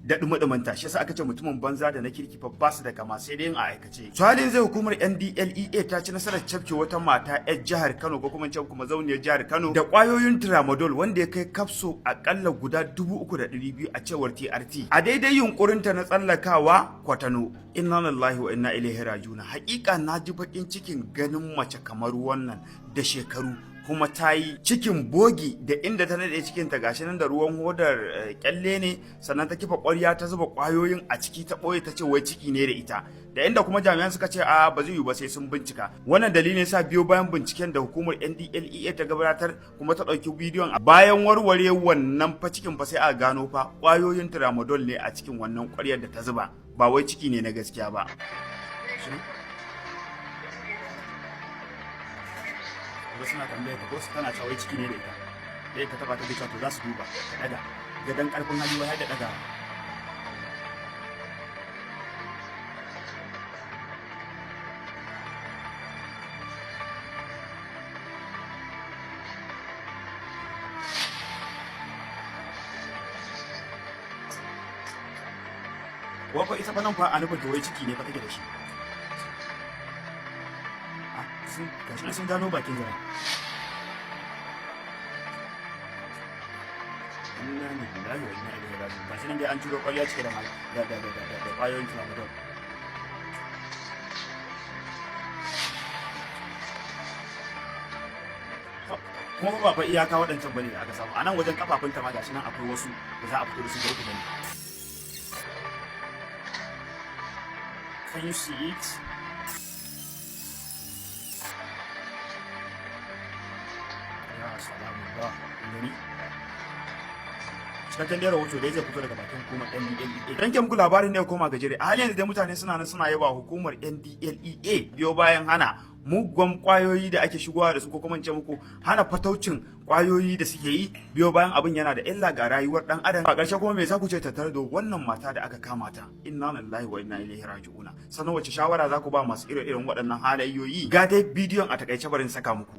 Da dumi-duminta. Shi yasa aka ce mutumin banza da na kirki fa ba su da kama, sai dai yin a aikace. So halin zai hukumar NDLEA ta ci nasarar cafke wata mata 'yar jihar Kano, ko kuma ce kuma zauniyar jihar Kano, da kwayoyin tramadol wanda ya kai kafso akalla guda 3,200, a cewar TRT, a daidai yunkurinta na tsallakawa Kwatano. Inna lillahi wa inna ilaihi rajiuna. Hakika na ji bakin cikin ganin mace kamar wannan da shekaru kuma ta yi cikin bogi, da inda ta nade cikin ta gashi nan da ruwan hodar kyalle ne, sannan ta kifa ƙwarya ta zuba ƙwayoyin a ciki, ta ɓoye, ta ce wai ciki ne da ita. Da inda kuma jami'an suka ce a ba zai yiwu ba, sai sun bincika. Wannan dalilin sa biyo bayan binciken da hukumar NDLEA ta gabatar kuma ta ɗauki bidiyon, a bayan warware wannan fa cikin fa, sai a gano fa ƙwayoyin tramadol ne a cikin wannan ƙwaryar da ta zuba, ba wai ciki ne na gaskiya ba. Wasu suna tambaya ta ko tana cewa wai ciki ne da ita, da ta taba ta cewa to za su duba, ta daga gadan karfin hali, wai har da daga. Wa ita fa nan fa a nufin ta wai ciki ne fa take da shi. Ah, sun gashi nan sun gano bakin zaren. Inna lillahi wa inna ilaihi raji'un. Gashi nan dai an ciro ƙwarya cike da da da da da da ƙwayoyin tramadol. Kuma ba fa iyaka waɗancan bane da aka samu a nan wajen kafafunta ma, gashi nan akwai wasu da za a fito da su da ku gani. Can you see it? Ya salamullah, kun gani? Cikakken dai rahoto dai zai fito daga bakin hukumar NDLEA. Dan ke muku labarin ne ya koma gajere. A halin yanzu dai mutane suna nan suna yaba hukumar NDLEA biyo bayan hana mugun kwayoyi da ake shigowa da su, ko kuma in ce muku hana fataucin kwayoyi da suke yi, biyo bayan abin yana da illa ga rayuwar dan adam. A ƙarshe kuma, me za ku ce tattare da wannan mata da aka kama ta? Inna lillahi wa inna ilaihi raji'una. Sannan wace shawara za ku ba masu irin waɗannan halayyoyi? Ga dai bidiyon a takaice, barin saka muku.